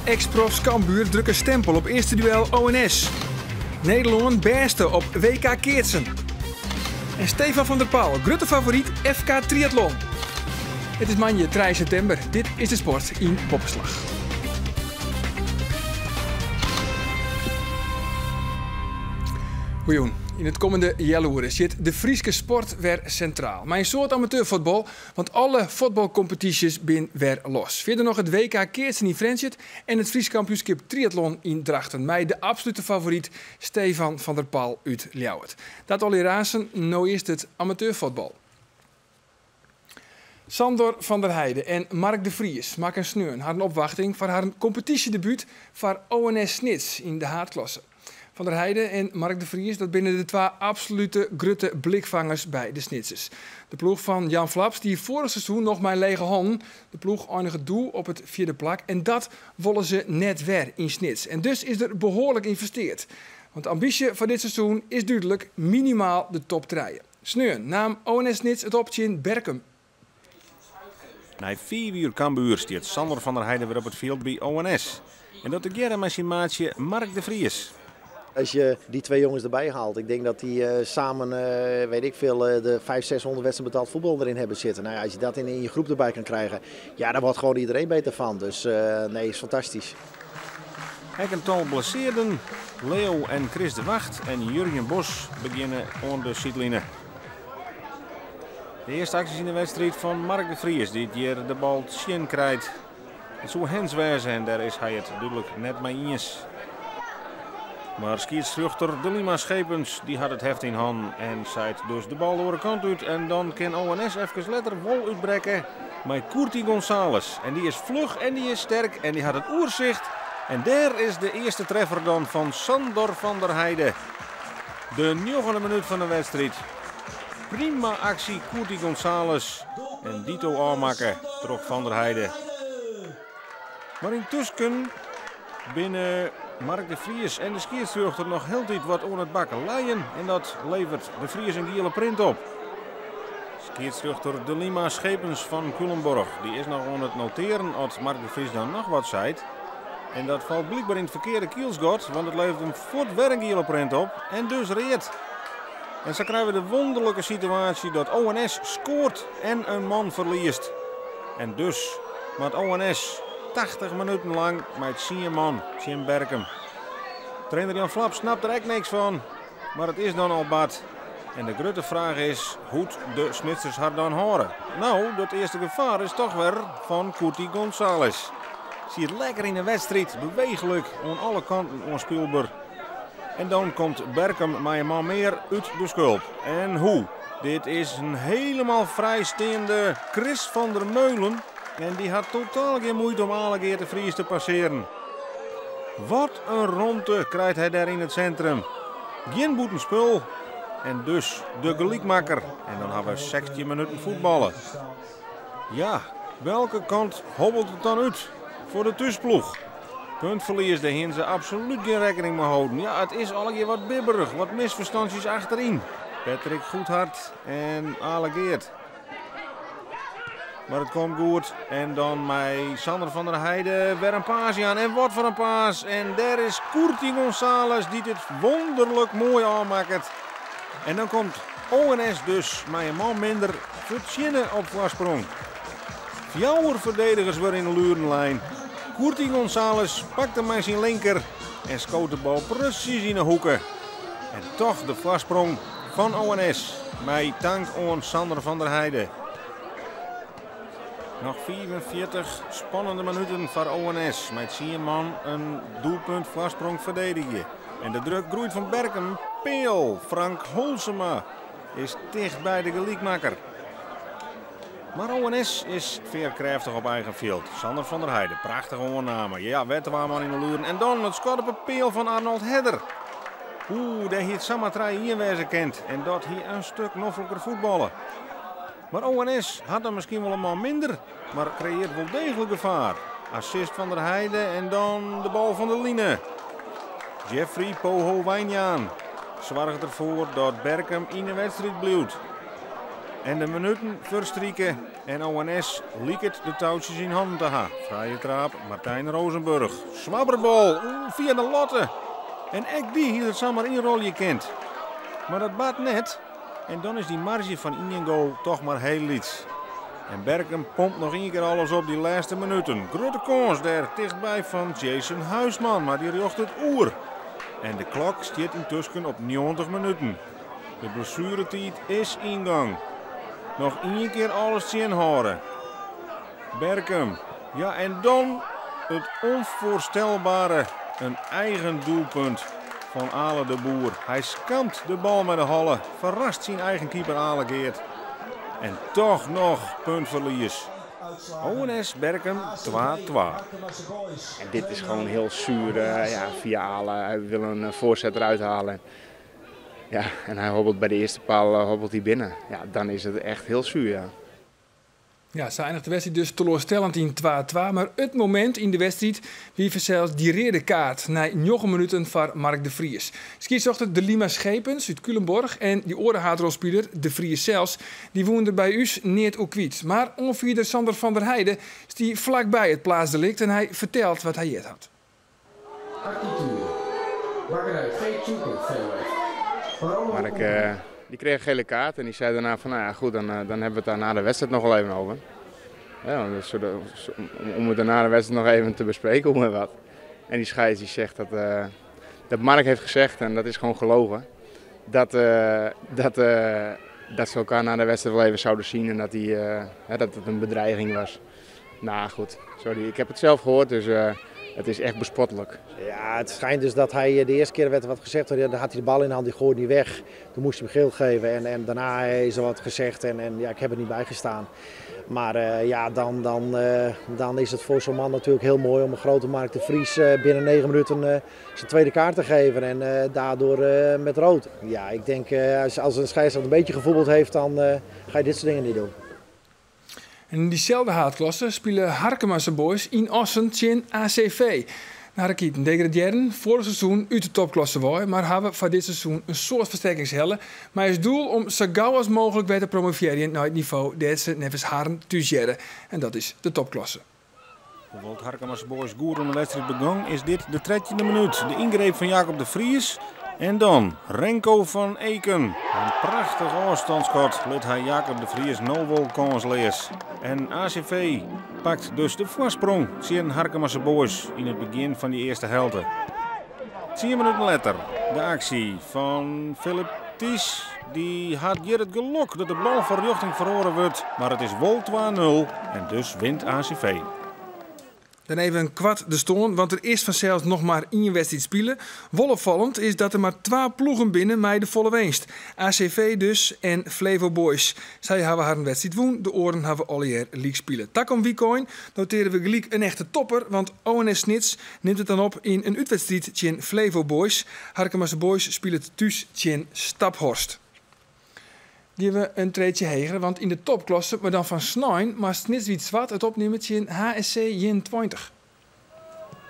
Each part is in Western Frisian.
Ex-profs Cambuur drukke stempel op earste duel ONS. Nederlân bêste op WK keatsen. En Stefan van der Pal, grutte favoryt FK triatlon. It is moandei trije septimber. Dit is de sport yn Boppeslach. Goejûn. Yn it kommende healoere stiet de Fryske sport wer sintraal. Mei in soad amateurfuotbal, want alle fuotbalkompetysjes bin wer los. Fierder noch it WK keatsen yn Frjentsjer en it Frysk kampioenskip triatlon yn Drachten mei de absolute favoryt Stefan van der Pal út Ljouwert. Dat allegear aansen, no earst it amateurfuotbal. Sandor van der Heide en Mark de Vries makken sneon harren opwachting foar harren kompetysjedebút foar ONS Snits yn de haadklasse. Van der Heide en Mark de Vries, dat binne de twa absolute grutte blikfangers by de Snitsers. De ploech fan Jan Vlap stie foarich seizoen noch mei lege hannen. De ploech einige doe op it fjirde plak en dat wolle se net wer yn Snits. En dus is der behoarlik ynvesteard. Want de ambysje foar dit seizoen is dúdlik, minimaal de top trije. Sneon naam ONS Snits it op tsjin Berkum. Nei fiif jier Cambuur stiet Sandor van der Heide wer op it fjild by ONS. En dat tegearre mei syn maatsje Mark de Vries. Als je die twee jongens erbij haalt, ik denk dat die samen, weet ik veel, de 500, 600 wedstrijden betaald voetbal erin hebben zitten. Nou ja, als je dat in je groep erbij kan krijgen, ja, daar wordt gewoon iedereen beter van. Dus nee, is fantastisch. Ek in tal blessearden, Leo en Chris de Wacht en Jurjen Bos begjinne oan de sydline. De earste aksjes yn de wedstriid fan Mark de Vries, dy't hjir de bal tsjin krijt. It soe hands wêze en dêr is hy it dúdlik net mei iens. Mar skiedsrjochter De Lima Schepens dy hat it heft yn hannen en seit dus de bal de oare kant út. En dan kin ONS efkes letter wol útbrekke mei Curti Gonzales. En dy is fluch en dy is sterk en dy hat it oersicht. En dêr is de earste treffer dan fan Sandor van der Heide. De njoggende minút fan de wedstriid. Prima aksje Curti Gonzales en dito ôfmakke troch Van der Heide. Mar yntusken binne Mark de Vries en de skiedsrjochter noch hieltyd wat oan it bakkeleien en dat leveret de Vries in giele print op. Skiedsrjochter De Lima Schepens fan Culemborg dy is noch oan it notearen oft Mark de Vries dan noch wat seit. En dat falt blykber yn it ferkearde kielsgat, want it leveret him fuort wer in giele print op en dus read. En sa krije we de wonderlike situaasje dat ONS skoart en in man ferliest. En dus moat ONS 80 minuten lang mei tsien man tsjin Berkum. Trainer Jan Vlap snapt der ek niks fan, mar it is dan al bard. En de grutte fraach is hoe't de Snitsers har dan hâlde. No, dat earste gefaar is toch wer fan Curti Gonzales. Siet lekker yn de wedstriid, beweechlik, oan alle kanten oanspylber. En dan komt Berkum mei in man mear út de skulp. En hoe? Dit is in helemaal frijsteande Chris van der Meulen. En dy hat totaal gjin muoite om Ale Geart de Vries te passearen. Wat in romte krijt hy dêr yn it sintrum. Gjin bûtenspul en dus de gelykmakker. En dan hawwe we 16 minuten fuotballe. Ja, welke kant hobbelt it dan út foar de thúsploech? Puntferlies, dêr hiene se absolút gjin rekkening mei holden. Ja, it is allegear wat bibberich, wat misferstantsjes achteryn. Patrick Goedhart en Ale Geart. Mar it komt goed. En dan mei Sander van der Heide wer in paas jaan. En wat foar in paas. En dêr is Curti Gonzales dy't it wonderlik moai ôfmakket. En dan komt ONS dus mei in man minder fertsjinne op foarsprong. Fjouwer ferdedigers wurde yn de luren lein. Curti Gonzales pakt him mei syn linker en skoot de bal presys yn 'e hoeke. En toch de foarsprong fan ONS mei tank oan Sander van der Heide. Noch 45 spannende minuten foar ONS mei tsien man in doelpunt foarsprong ferdedigje. En de druk groeit fan Berkum. Peal Frank Holsema is ticht by de gelykmakker. Mar ONS is fearkrêftich op eigen fjild. Sander van der Heide, prachtige oanname. Ja, wer twa man yn de luren. En dan it skot op 'e peal fan Arnold Herder. Oeh, dêr hie it samar 3-1 wêze kind. En dat hie in stik nofliker fuotballe. Mar ONS hat dan miskien wol in man minder, mar kreëarret wol deeglik gefaar. Assist van der Heide en dan de bal fan de line. Jeffrey Poho Wijnjaan soarget derfoar dat Berkum yn de wedstriid bliuwt. En de minuten ferstrike en ONS liket de toutsjes yn hannen te ha. Frije traap Martijn Rozenburg. Swabberbal, oeh, fia de latte. En ek dy hie er samar ynrolje kind. Mar dat bart net. En dan is dy marge fan ien goal toch mar hiel lyts. En Berkum pompt noch ien kear alles op dy lêste minuten. Grutte kâns dêr tichtby fan Jason Huisman, mar dy rjochtet oer. En de klok stiet yntusken op 90 minuten. De blessueretiid is yn gong. Noch ien kear alles tsjinhâlde. Berkum. Ja, en dan it ûnfoarstelbere, in eigen doelpunt fan Ale de Boer. Hy skampt de bal mei de holle, ferrast syn eigen keeper Ale Geert. En toch noch puntferlies. ONS Berkum 2-2. En dit is gewoon heel zuur, ja, via Ale. Hij wil een voorzet eruit halen. Ja, en hij hobbelt bij de eerste paal hobbelt hij binnen. Ja, dan is het echt heel zuur, ja. Ja, sa einiget de wedstriid dus teloarstellend yn 2-2. Mar it momint yn de wedstriid wie fansels dy reade kaart nei 9 minuten foar Mark de Vries. Skiedsrjochter De Lima Schepens út Culemborg en dy oare haadrolspiler, De Vries sels, dy woene der by ús neat oer kwyt. Mar oanfierder Sander van der Heijden stie flakby it plaatsdelikt en hy fertelt wat hy heard hat. Attitude. Bakkerij Mark die kreeg een gele kaart en die zei daarna van, nou ja, goed, dan hebben we het daar na de wedstrijd nog wel even over. Ja, dus om het daarna de wedstrijd nog even te bespreken, hoe en wat. En die scheids die zegt dat Mark heeft gezegd, en dat is gewoon gelogen, dat ze elkaar na de wedstrijd wel even zouden zien en dat het een bedreiging was. Nou goed, sorry, ik heb het zelf gehoord, dus het is echt bespottelijk. Ja, het schijnt dus dat hij de eerste keer werd er wat gezegd, dan had hij de bal in de hand, die gooide niet weg. Toen moest hij hem geel geven en daarna is er wat gezegd en ja, ik heb er niet bij gestaan. Maar ja, dan is het voor zo'n man natuurlijk heel mooi om een grote Mark de Vries binnen 9 minuten zijn tweede kaart te geven en daardoor met rood. Ja, ik denk als een scheidsrechter een beetje gevoetbald heeft, dan ga je dit soort dingen niet doen. En yn dyselde haadklasse spile Harkemase Boys yn Assen tsjin ACV. De Harrekieten degradearren foarich seizoen út de topklasse wei, mar hawwe foar dit seizoen in soad fersterkings helle. Mei as doel om sa gau as mooglik wer te promovearjen nei it nivo dêr't se neffens harren thús hearre. En dat is de topklasse. Hoewol't Harkemase Boys goed oan de wedstriid begûn, is dit de 13e minút. De yngreep fan Jacob de Vries. En dan Renko van Eken. In prachtich ôfstânsskot lit hy Jacob de Vries no wol kânsleas. En ACV pakt dus de foarsprong tsjin Harkemase Boys yn it begjin fan dy earste helte. 10 minuten letter de aksje fan Philip Ties. Dy hat hjir it gelok dat de bal fan rjochting feroare wurdt. Mar it is wol 2-0 en dus wint ACV. Dan even koart de stân, want der is fansels noch mar ien wedstriid spile. Wol opfallend is dat der mar 2 ploegen binne mei de folle winst. ACV dus en Flevo Boys. Sy hawwe harren wedstriid wûn, de oaren hawwe allegear lyk spile. Takom wykein notearje we gelyk in echte topper, want ONS Snits nimt it dan op yn in útwedstriid tsjin Flevo Boys. Harkemase Boys spilet thús tsjin Staphorst. Gean we in treedsje heger, want yn de topklasse, mar dan fan snein, moat Snits Wyt Swart it opnimme tsjin HSC 21.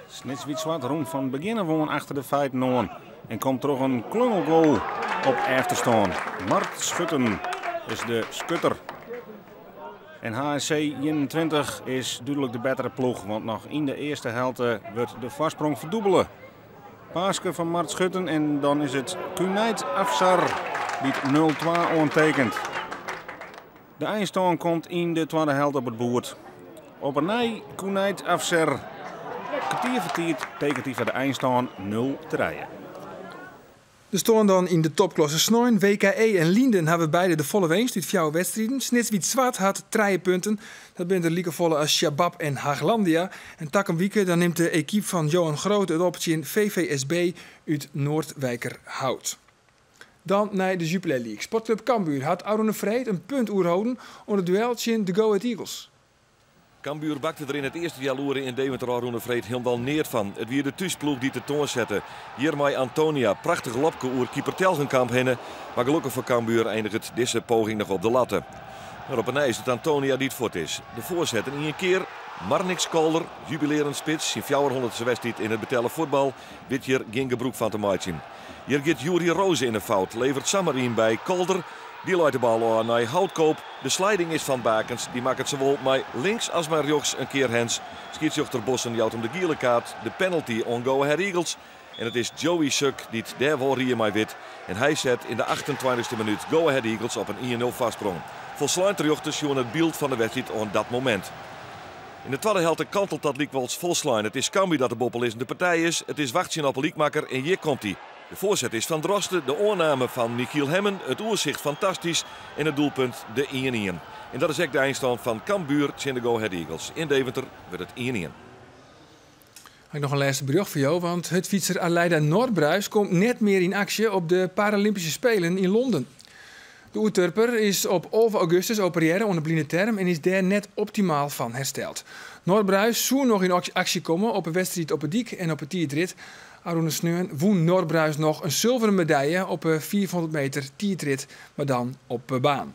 Snits Wyt Swart rûn fan begjin ôf oan achter de feiten oan en komt troch in klungelgoal op efterstân. Mart Schutten is de skutter. En HSC 21 is dúdlik de bettere ploech, want noch yn de earste helte wurdt de foarsprong ferdûbele. Paaske fan Mart Schutten en dan is it Kunait Afsar dy't 0-2 oantekenet. De einstân komt yn de twadde helte op it boerd. Op 'e nij Kunait Afsar. Kertier foar tiid tekenet hy foar de einstân 0-3. De stân dan yn de topklasse snein. WKE en Lienden hawwe beide de folle winst út 4 wedstriden. Snits Wyt Swart hat 3 punten. Dat binne der likefolle as Shabab en Haaglandia. En takom wike dan nimt de ekipe fan Johan Groot it op tsjin VVSB út Noordwijkerhout. Dan nei de Jupiler League. Sportclub Cambuur hat ôfrûne freed in punt oerholden oan it duel tsjin de Go Ahead Eagles. Cambuur bakte der yn it earste healoere yn Deventer ôfrûne freed hielendal neat fan. It wie de thúsploech dy't de toan sette. Hjir mei Antonia, prachtich lobke oer keeper Telgenkamp hinne. Mar gelokkich foar Cambuur einiget dizze poging noch op de latte. Mar op 'e nij is it Antonia dy't fuort is. De foarset in ien kear. Marnix Kolder, jubilearjend spits, syn fjouwerhûndertste wedstriid yn it betelle fuotbal, wit hjir gjin gebrûk fan te meitsjen. Hjir giet Juri Rose yn 'e fout, leveret samar yn by Kolder. Dy leit de bal ôf nei Houtkoop. De sliding is fan Bakens. Dy makket sawol mei links as mei rjochts in kear hands. Skiedsrjochter Bossen jout him de giele kaart, de penalty oan Go Ahead Eagles. En it is Joey Suk dy't dêr wol rie mei wit. En hy set yn de achtentweintichste minút Go Ahead Eagles op in ien-nul foarsprong. Folslein terjochte sjoen it byld fan de wedstriid oant dat momint. Yn de twadde helte kantelt dat lykwols folslein. It is Cambuur dat de boppelizzende partij is. It is wachtsjen op 'e lykmakker en hjir komt hy. De foarset is fan Droste, de oanname fan Michiel Hemmen, it oersicht fantastysk en it doelpunt de ien-ien. En dat is ek de einstân fan Cambuur tsjin de Go Ahead Eagles. Yn Deventer wurdt it ien-ien. Ha ik noch in lêste berjocht foar jo, want hurdfytser Alijda Norbruis komt net mear yn aksje op de Paralympische Spelen yn Londen. De Oerterper is op 11 augustus operearre oan de bline term en is dêr net optimaal fan hersteld. Norbruis soe noch yn aksje komme op 'e wedstriid op 'e dyk en op 'e tiidrit. Ofrûne sneon wûn Norbruis noch in sulveren medalje op 'e 500 meter tiidrit, mar dan op 'e baan.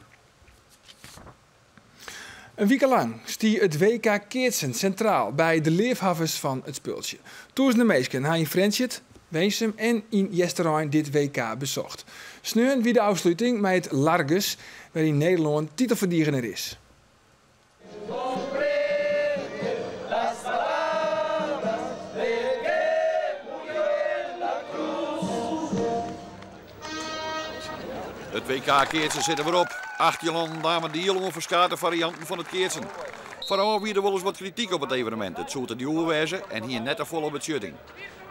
In wike lang stie it WK keatsen sintraal by de leafhawwers fan it spultsje. Tûzenen minsken ha yn Frjentsjer, Winsum en yn Easterein dit WK besocht. Sneon wie de ôfsluting mei it Largus, wêryn Nederlân titelferdigener is. It WK keatsen sit der wer op. 18 lannen namen diel oan ferskate farianten fan it keatsen. Foarôf wie der wolris wat krityk op it evenemint. It soe te djoer wêze en hie net tefolle betsjutting.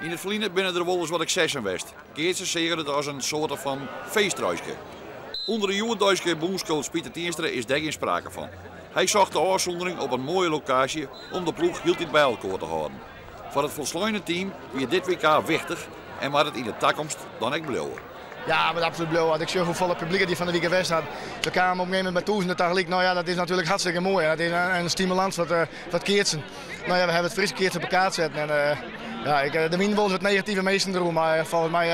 Yn it ferline binne der wolris wat eksessen west. Keatsers seagen it as in soarte fan feestreiske. Under de hjoeddeiske bûnscoach Pieter Tienstra is dêr gjin sprake fan. Hy socht de ôfsûndering op in moaie lokaasje om de ploech hieltyd by elkoar te hâlden. Foar it folsleine team wie dit WK wichtich en moat it yn de takomst dan ek bliuwe. Ja, moat absolút bliuwe. As ik sjoch hoefolle publyk it hjir fan de wike west hat. We kamen op in gegeven momint mei tûzenen tagelyk. No ja, dat is natuerlik hartstikke moai. Dat is in stimulans foar it keatsen. No ja, we hawwe it Fryske keatsen op de kaart setten. En ja, ik, der wiene wolris wat negative minsken deroer, mar folgens my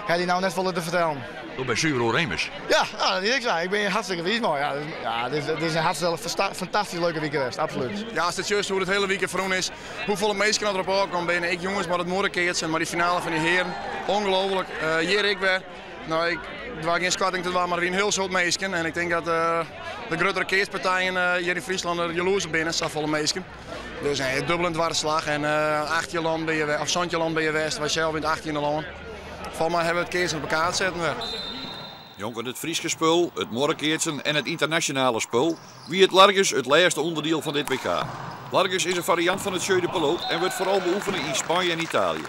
ha dy no net folle te fertellen. Do bist suver oerémis. Ja, ja, dat is ek sa. Ik bin hjir hartstikke wiis mei. Ja, ja, dit is in hartstikke fantastysk leuke wike west, absolút. Ja, as it sjochst hoe't it hiele wike ferrûn is, Hoefolle minsken dat der op ôfkommen binne, ek jonges mei dat muorrekeatsen, mei dy finale fan dy hearen. Ongelooflik. Hjir ek wer. No, ik doar gjin skatting te dwaan, mar der wiene in hiel soad minsken. En ik tink dat de gruttere keatspartijen hjir yn Fryslân der jaloers op binne, safolle minsken. Dus nee, dubbel en dwarsslach. En 18 lân binne je, of 17 lân binne je west, wy sels yn it achttjinde lân. Folgens my hawwe we it keatsen op de kaart setten wer. Njonken it Fryske spul, it muorrekeatsen en it ynternasjonale spul, wie it Largus it lêste ûnderdiel fan dit WK. Largus is in fariant fan it Jeu de Pelote en wurdt foaral beoefene yn Spanje en Italië.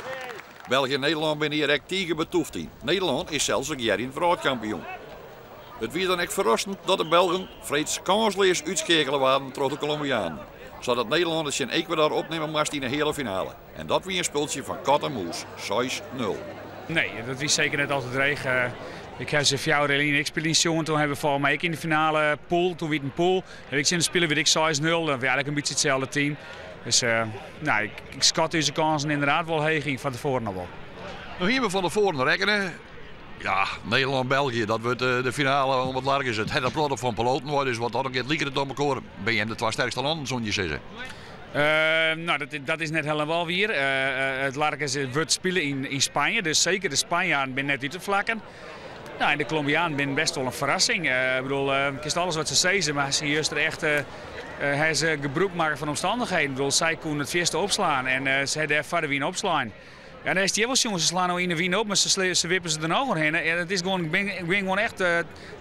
België en Nederlân binne hjir ek tige betûft yn. Nederlân is sels regearjend wrâldkampioen. It wie dan ek ferrassend dat de Belgen freeds kânsleas útskeakele waarden troch de Kolombianen, sadat Nederlân it tsjin Ecuador opnimme moast yn de heale finale. En dat wie in spultsje fan kat en mûs, seis, nul. Nee, dat wie seker net al te dreech. Ik ha se 4 jier lyn ek spyljen sjoen. Toen hawwe we folgens my ek yn de finale pool, toen wie it in pool, ha ik tsjin de spiler wie it ek seis nul. Dat wie eigentlik in bytsje itselde team. Dus nou, ik skat ús kânsen ynderdaad wol heech yn fan tefoaren al wol. No hiene we fan tefoaren rekkene, ja, Nederlân-België, dat wurdt de finale om it Largus. It hat in protte fan peloten wei, dus wat dat oangiet liket it op elkoar. Binne jim de twa sterkste lannen, soene je sizze? No, dat is net helemaal wier. It Largus wurdt spile yn Spanje, dus seker de Spanjaarden binne net út de flakken. No, en de Kolombianen binne best wol in ferrassing. Ik bedoel, kinst alles wat se sizze, mar se juster echt ha se gebrûk makke fan omstannichheden. Ik bedoel, sy koene it fierste opslaan en se ha dêr foar de wyn opslein. Ja, dan hast hjir wol sjoen, se slaan no yn de wyn op, mar se wippe se der noch oerhinne. Ja, dat is gewoan, bin, bin gewoan echt,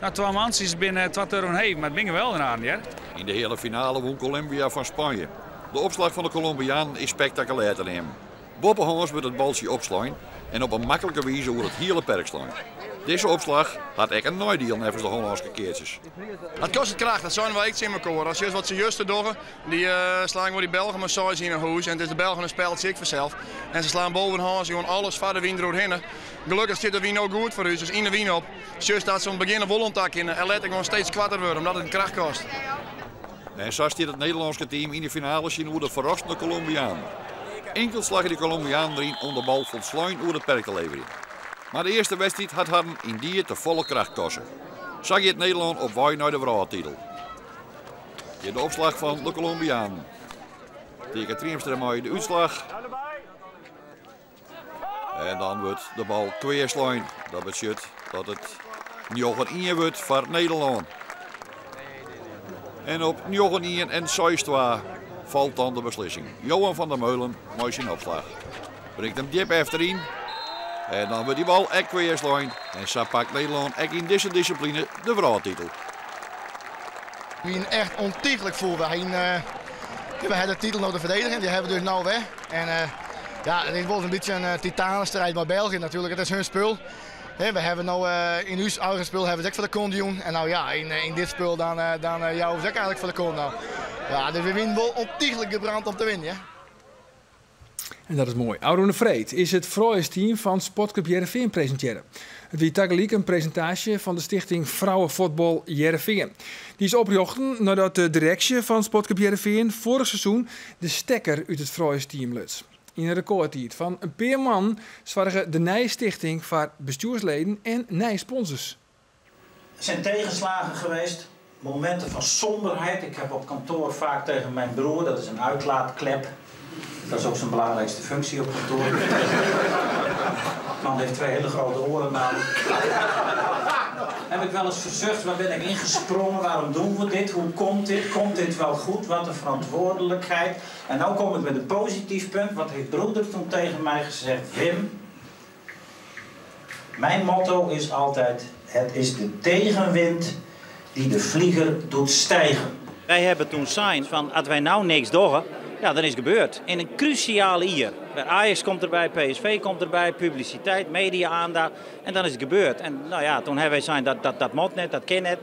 no, twa mantsjes binne twa turven heech, mar it binne geweldenaren, hear. Yn de heale finale wûn Kolumbia fan Spanje. De opslach fan de Kolombianen is spektakulêr te neamen. Boppehâns wurdt it baltsje opslein en op in maklike wize oer it hiele perk slein. Dizze opslach hat ek in neidiel neffens de Hollânske keatsers. Dat kostet kracht, dat seine wy ek tsjin mekoar. As just wat se juster dogge, dy slaan gewoan dy Belgen mei seis yn 'e hûs en it is de Belgen in speltsje ek fansels. En se slaan bovenhâns gewoan alles foar de wyn deroerhinne. Gelokkich stiet de wyn no goed foar ús, dus yn de wyn op. Sjochst dat se oan it begjin wol oan ta kinne en letter gewoan steeds koarter wurde, omdat it in kracht kost. En sa stiet it Nederlânske team yn de finale tsjinoer de ferrassende Kolombianen. Inkeld slagje de Kolombianen deryn om de bal folslein oer it perk te leverjen. Mar de earste wedstriid hat harren yndied te folle kracht koste. Sa giet Nederlân op wei nei de wrâldtitel. Hjir de opslach fan de Kolombianen. Teake Triemstra mei de útslach. En dan wurdt de bal kweaslein. Dat betsjut dat it 9-ien wurdt foar Nederlân. En op 9-ien en 6-2 falt dan de beslissing. Johan van der Meulen mei syn opslach bringt him djip efteryn. En dan wurdt dy bal ek kweaslein. En sa pakt Nederlân ek yn dizze dissipline de wrâldtitel. We wienen echt ontiegelijk fûl. We hienen, we hadden de titel no te verdedigen, dy hawwe we dus no wer. En ja, it is wol in bytsje in titanenstrijd mei België natuerlik. It is hun spul. We hawwe no yn ús eigen spul hawwe we it ek foar de kont jûn. En no ja, yn dit spul dan, dan jouwe we it ek eigentlik foar de kont no. Ja, dus we wienen wol ontiegelijk gebrand om te winnen. Ja. En dat is moai. Ofrûne freed is it frouljusteam fan Sportklup Hearrenfean presintearre. It wie tagelyk in presintaasje fan de stichting Vrouwenvoetbal Hearrenfean. Dy is oprjochte neidat de direksje fan Sportklup Hearrenfean foarich seizoen de stekker út it frouljusteam luts. Yn in rekôrtiid fan in pear moannen soarge de nije stichting foar bestjoersleden en nije sponsors. Er zijn tegenslagen geweest, momenten van somberheid. Ik heb op kantoor vaak tegen mijn broer, dat is een uitlaatklep. Dat is ook zijn belangrijkste functie op kantoor. De man heeft twee hele grote oren namelijk. Heb ik wel eens verzucht, waar ben ik ingesprongen? Waarom doen we dit? Hoe komt dit? Komt dit wel goed? Wat een verantwoordelijkheid. En nu kom ik met een positief punt. Wat heeft broeder toen tegen mij gezegd? Wim, mijn motto is altijd: het is de tegenwind die de vlieger doet stijgen. Wij hebben toen zijn van, als wij nou niks doen, ja, dan is het gebeurd. In een cruciale jaar. Ajax komt erbij, PSV komt erbij, publiciteit, media-aandacht. En dan is het gebeurd. En nou ja, toen hebben wij zijn dat, dat, dat moet net, dat kan net.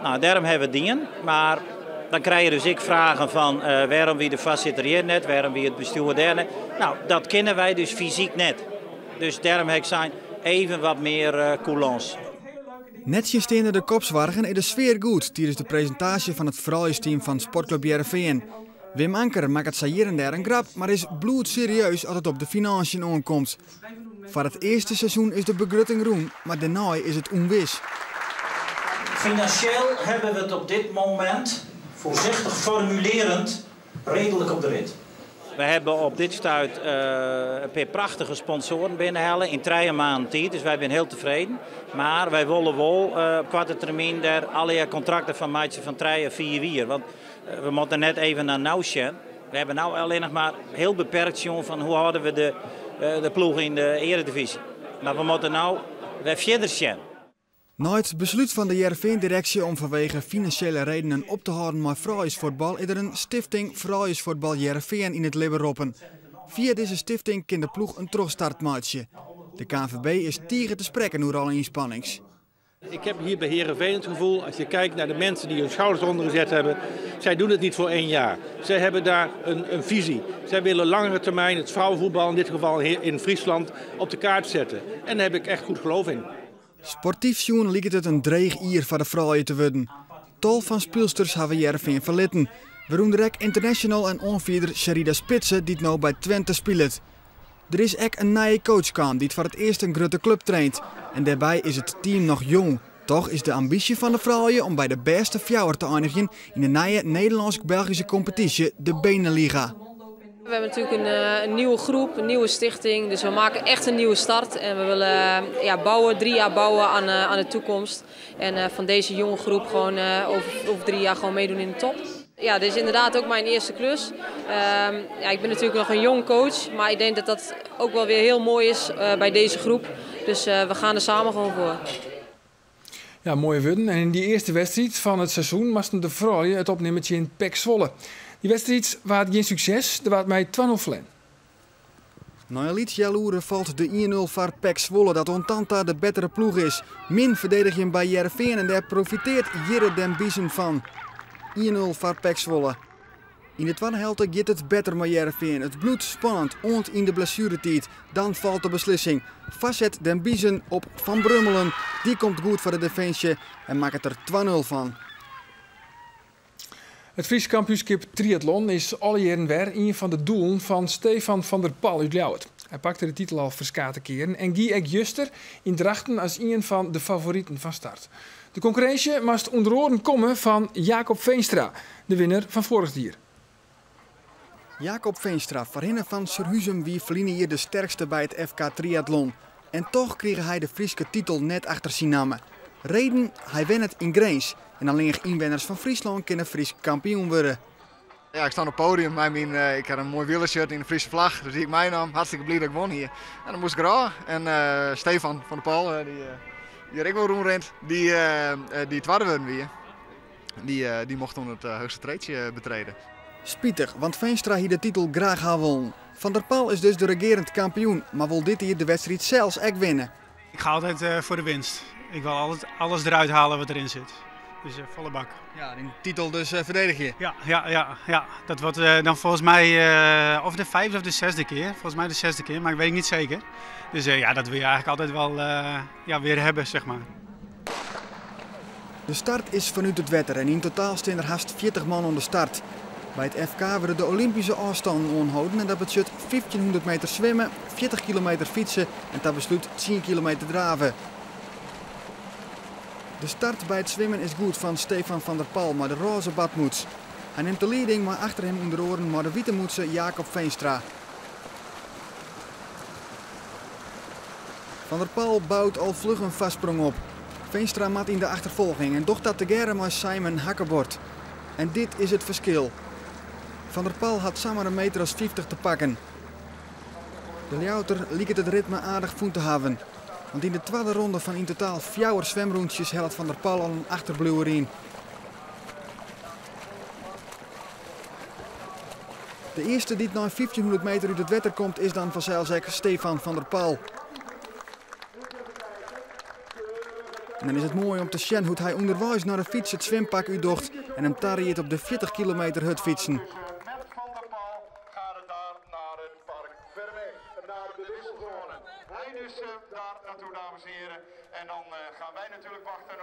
Nou, daarom hebben we dingen. Maar dan krijg je dus ik vragen van waarom wie de voorzitter hier net, waarom wie het bestuur daar net. Nou, dat kennen wij dus fysiek net. Dus daarom heb ik zijn even wat meer coulance. Nettsjinsteande de kopsoargen is de sfear goed tidens de presintaasje fan it frouljusteam fan Sportklup Hearrenfean. Wim Anker makket sa hjir en dêr in grap, mar is bloedserieus as it op de finânsjes oankomt. Foar it earste seizoen is de begrutting rûn, mar dêrnei is it ûnwis. Financieel hebben we het op dit moment, voorzichtig formulerend, redelijk op de rit. We hebben op dit stuit in pear prachtige sponsoaren binnenhelle yn 3 maanden tiid, dus wy binne hiel tefreden. Mar wy wolle wol op koarte termyn dêr allegear kontrakten fan meitsje fan 3 of 4 jier. Want we moatte net even nei no sjen. We hawwe no allinnich mar hiel beperkt sjoen fan hoe hâlde we de ploech yn de earedivyzje. Mar we moatte no wer fierder sjen. Nei it beslút fan de Hearrenfean-direksje om fanwege finansjele redenen op te hâlden mei frouljusfuotbal is der in stifting Frouljusfuotbal Hearrenfean yn it libben roppen. Fia dizze stifting kin de ploech in trochstart meitsje. De KNVB is tige te sprekken oer alle ynspannings. Ik heb hier bij Heerenveen het gevoel, als je kijkt naar de mensen die hun schouders eronder gezet hebben, zij doen het niet voor één jaar. Zij hebben daar een visie. Zij willen langere termijn het vrouwenvoetbal, in dit geval in Friesland, op de kaart zetten. En daar heb ik echt goed geloof in. Sportyf sjoen liket it in dreech jier foar de froulju te wurden. Tal fan spylsters hawwe Hearrenfean ferlitten. Wêrûnder ek international en oanfierder Sherida Spitse, dy't no by Twente spilet. Der is ek in nije coach kaam dy't foar it earst in grutte klup traint. En dêrby is it team noch jong. Dochs is de ambysje fan de froulju om by de bêste fjouwer te einigjen yn de nije Nederlânsk-Belgyske kompetysje, de Beneliga. We hebben natuurlijk een nieuwe groep, een nieuwe stichting. Dus we maken echt een nieuwe start. En we willen ja, bouwen, 3 jaar bouwen aan de toekomst. En van deze jonge groep gewoon over 3 jaar gewoon meedoen in de top. Ja, dit is inderdaad ook mijn eerste klus. Ja, ik ben natuurlijk nog een jong coach. Maar ik denk dat dat ook wel weer heel mooi is bij deze groep. Dus we gaan er samen gewoon voor. Ja, moaie wurden. En yn dy earste wedstriid fan it seizoen moasten de froulju it opnimme tsjin PEC Zwolle. Dy wedstriid waard gjin sukses, der waard mei 2-0 ferlern. Nei in lyts healoere falt de 1-0 foar PEC Zwolle dat oant dan ta de bettere ploech is. Min ferdigenjen by Hearrenfean en dêr profitearret Jirre den Biezen fan. 1-0 foar PEC Zwolle. Yn de twadde helte giet it better mei Hearrenfean. It bliuwt spannend, oant yn de blessueretiid. Dan falt de beslissing. Foarset den Biezen op Van Brummelen. Dy komt goed foar de definsje en makket der 2-0 fan. It Frysk kampioenskip triatlon is alle jierren wer ien fan de doelen fan Stefan van der Pal út Ljouwert. Hy pakte de titel al ferskate kearen en gie ek juster yn Drachten as ien fan de favoriten fan start. De konkurrinsje moast ûnder oaren komme fan Jacob Veenstra, de winner fan foarich jier. Jacob Veenstra, foarhinne fan Surhuzum, wie ferline jier de sterkste by it FK Triatlon. En dochs krige hy de Fryske titel net achter syn namme. Reden, hy wennet yn Grins en allinnich ynwenners fan Fryslân kinne Frysk kampioen wurde. Ja, ik sta op it podium mei myn, ik ha in moai wielershirt yn de Fryske flach, dus dy hie ik meinaam. Hartstikke bliid dat ik wûn hie. En dan moast ik derôf. En Stefan van der Pal, dy hjir ek wol rûnrint, dy, dy't twadde wurden wie, dy, dy mocht toen it heechste treedsje betrede. Spitich, want Veenstra hie de titel graach ha wollen. Van der Pal is dus de regearend kampioen, mar wol dit jier de wedstriid sels ek winne. Ik ga altijd eh, voor de winst. Ik wil altijd alles eruit halen wat erin zit. Dus eh, volle bak. Ja, die titel dus uh, verdedig je? Ja, ja, ja, ja. Dat wordt uh, dan volgens mij uh, of de vijfde of de zesde keer. Volgens mij de zesde keer, maar ik weet het niet zeker. Dus ja, dat wil je eigenlijk altijd wel ja, weer hebben, zeg maar. De start is fanút it wetter en yn totaal stean der hast 40 man oan de start. By it FK wurde de Olympyske ôfstannen oanholden en dat betsjut 1500 meter swimme, 40 kilometer fytse en ta beslút 10 kilometer drave. De start by it swimmen is goed fan Stefan van der Pal mei de rôze badmûts. Hy nimt de lieding mei achter him ûnder oaren mei de wite mûtse Jacob Veenstra. Van der Pal bout al fluch in foarsprong op. Veenstra moat yn de achterfolging en docht dat tegearre mei Simon Hacquebord. En dit is it ferskil. Van der Pal hat samar in meter as 50 te pakken. De Ljouwerter liket it ritme aardich fûn te hawwen. Want yn de twadde ronde fan yn totaal fjouwer swimrûntsjes hellet Van der Pal al in achterbliuwer yn. De earste dy't nei 1500 meter út it wetter komt is dan fansels ek Stefan van der Pal. En dan is it moai om te sjen hoe't hy ûnderweis nei de fyts it swimpak útdocht en him tariedt op de 40 kilometer hurdfytsen.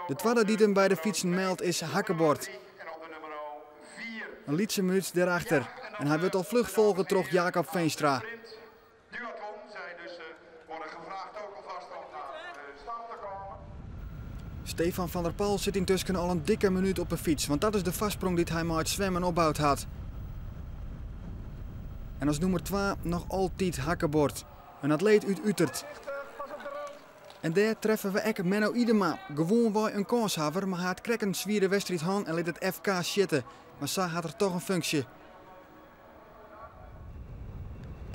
De twadde dy't him by de fytsen meldt is Hacquebord. In lytse minút dêrachter en hy wurdt al fluch folge troch Jacob Veenstra. Stefan van der Pal sit yntusken al in dikke minút op 'e fyts, want dat is de foarsprong dy't hy mei it swimmen opboud hat. En as nûmer twa noch altyd Hacquebord, in atleet út Utert. En dêr treffe we ek Menno Idema, gewoanwei in kânshawwer, mar hy hat krekt in swiere wedstriid hân en lit it FK sjitte. Mar sa hat er toch in funksje.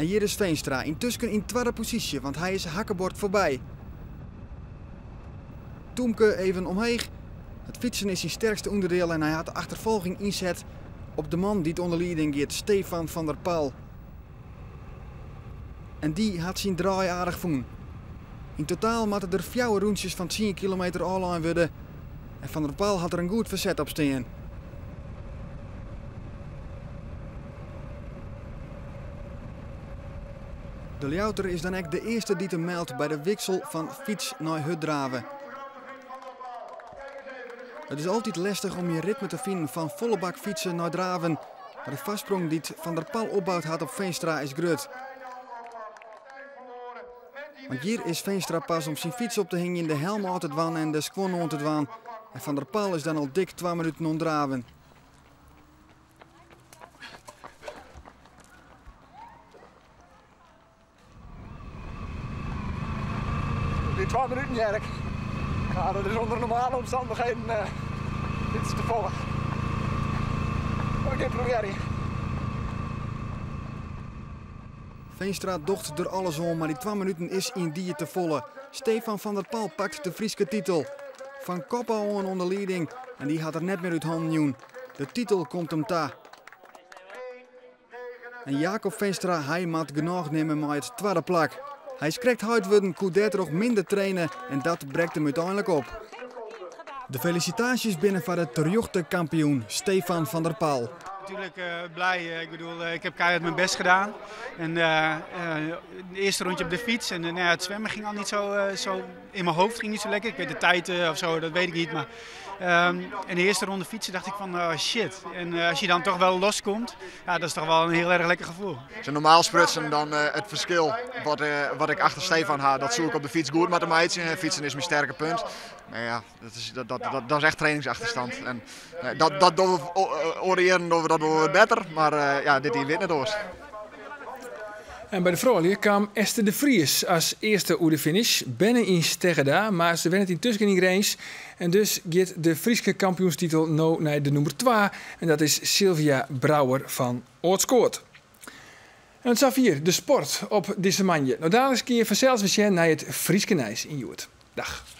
En hjir is Veenstra, yntusken yn twadde posysje, want hy is Hacquebord foarby. Toemke even omheech. It fytsen is syn sterkste ûnderdiel en hy hat de achterfolging ynset op de man dy't oan de lieding giet, Stefan van der Pal. En dy hat syn draai aardich fûn. Yn totaal moatte der fjouwer rûntsjes fan tsien kilometer ôflein wurde en Van der Pal hat der in goed ferset op stean. De Ljouwerter is dan ek de earste dy't him meldt by de wiksel fan fyts nei hurddrave. It is altyd lestich om je ritme te finen fan folle bak fytsen nei draven, mar de foarsprong dy't Van der Pal opboud hat op Veenstra is grut. Want hjir is Veenstra pas om syn fyts op te hingjen, de helm ôf te dwaan en de skuon oan te dwaan. En Van der Pal is dan al dik twa minuten oan draven. Die twa minuten, Jerk. Ja, dat is ûnder normale omstannichheden uh, dit is te folle. Maar ik probearje. Veenstra docht der alles oan, mar dy twa minuten is yndie te folle. Stefan van der Pal pakt de Fryske titel. Fan kop ôf oan oan de lieding en dy hat er net mear út hannen jûn. De titel komt him ta. En Jacob Veenstra, hy moat genôch nimme mei it twadde plak. Hy is krekt heit wurden, koe dêrtroch minder traine en dat brekt him úteinlik op. De felisitaasjes binne foar de terjochte kampioen Stefan van der Pal. Natuurlijk uh, blij. Eh, ik bedoel, eh, ik heb keihard mijn best gedaan. En uh, het eerste rondje op de fiets en nou ja, het zwemmen ging al niet zo, zo, in mijn hoofd ging niet zo lekker. Ik weet de tijd of zo, dat weet ik niet. Maar in de eerste ronde fietsen dacht ik van oh shit. En als je dan toch wel loskomt, ja, dat is toch wel een heel erg lekker gevoel. Zo normaal sprutsen dan het verschil wat, wat ik achter Stefan ha, dat soe ik op de fyts goed moatte meitsje. Fytsen is myn sterke punt. Maar ja, dat is, dat, dat, dat, dat is echt trainingsachterstand. En dat, dat dogge we oare jierren dogge we dat wol wat better, mar ja, dit jier wit net oars. En by de froulju kaam Esther de Vries as earste oer de finish. Berne yn Steggerda, mar se wennet yntusken yn Grins. En dus giet de Fryske kampioenstitel no nei de nûmer 2. En dat is Sylvia Brouwer fan Aldskoat. En safier de sport op dizze moandei. No daliks kinne je fansels wer sjen nei it Fryske nijs yn Hjoed. Dag.